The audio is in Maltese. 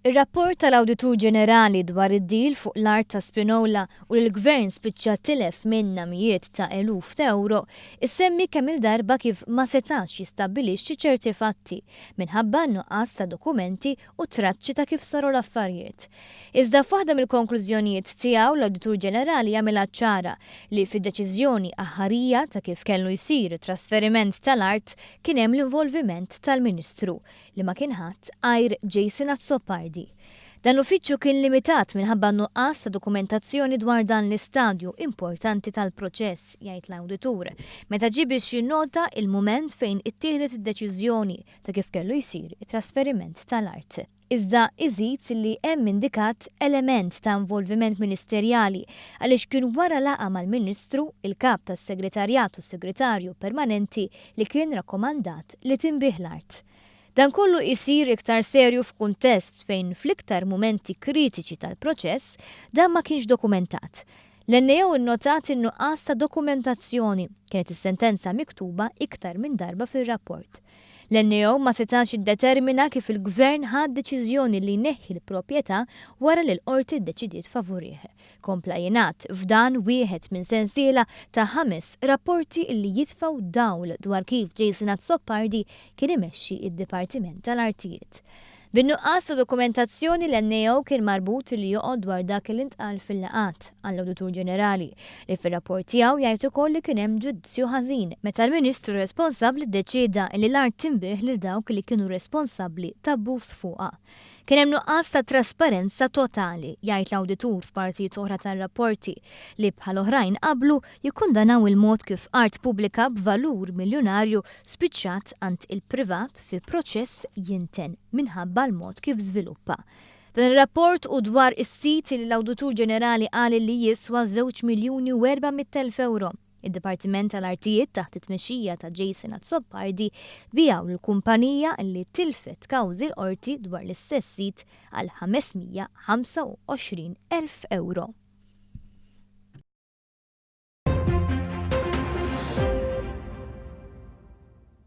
Ir-rapport tal-Awditur Ġenerali dwar id-deal fuq l-art ta' Spinola u li l-Gvern spiċċa tilef minnha mijiet ta' eluf ta' ewro isemmi kemm-il darba kif ma setax jistabbilixxi ċerti fatti minħabba n-nuqqas ta' dokumenti u traċċi ta' kif saru l-affarijiet. Iżda f'waħda mill-konklużjonijiet tiegħu l-Awditur Ġenerali jagħmilha ċara li fid-deċiżjoni aħħarija ta' kif kellu jsir it-trasferiment tal-art kien hemm l-involviment tal-Ministru, li ma kien ħadd għajr Jason Azzopardi. Dan l-uffiċċju kien limitat minħabba n-nuqqas ta' dokumentazzjoni dwar dan l-istadju importanti tal-proċess, jgħid l-awditur, meta ġie biex jinnota il-mument fejn ittieħdet id-deċiżjoni ta' kif kellu jsir it-trasferiment tal-art. Iżda iżid li hemm indikat element ta' involviment ministerjali għaliex kien wara laqgħa mal-Ministru, il-Kap tas-Segretarjat u s-Segretarju Permanenti li kien rakkomandat li tinbiegħ l-art. Dan kollu isir iktar serju f'kuntest fejn fl-iktar mumenti kritiċi tal-proċess dan ma kienx dokumentat. L-NAO innotat in-nuqqas ta' dokumentazzjoni, kienet is-sentenza miktuba iktar minn darba fir-rapport. L-NAO ma setax jiddetermina kif il-Gvern ħa d-deċiżjoni li jneħħi l-proprjetà wara li l-Qorti ddeċidiet favurih. Kompla jingħad f'dan wieħed minn sensiela ta' ħames rapporti li jitfgħu dawl dwar kif Jason Azzopardi kien imexxi d-Dipartiment tal-Artijiet. Bin-nuqqas ta' dokumentazzjoni l-NAO kien marbut li joqgħod dwar dak li ntqal fil-laqgħat, qal l-Awditur Ġenerali, li fir-rapport tiegħu jgħid ukoll li kien hemm ġudizzju ħażin meta l-Ministru responsabbli ddeċieda li l-art tinbiegħ lil dawk li kienu responsabbli t'abbuż fuqha. Kien hemm nuqqas ta' trasparenza totali, jgħid l-awditur f'partijiet oħra tar-rapporti, li bħal oħrajn qablu jikkundanaw il-mod kif art pubblika b'valur miljunarju spiċċat għand il-privat fi proċess jinten minħabba l-mod kif żviluppa. Dan ir-rapport hu dwar is-sit li l-Awditur Ġenerali qal li jiswa żewġ miljuni u 400,000 ewro. Id-Dipartiment tal-Artijiet taħt it-tmexxija ta' Jason Azzopardi biegħu lil kumpanija li tilfet kawżi l-Qorti dwar l-istess sit għal 525,000 ewro.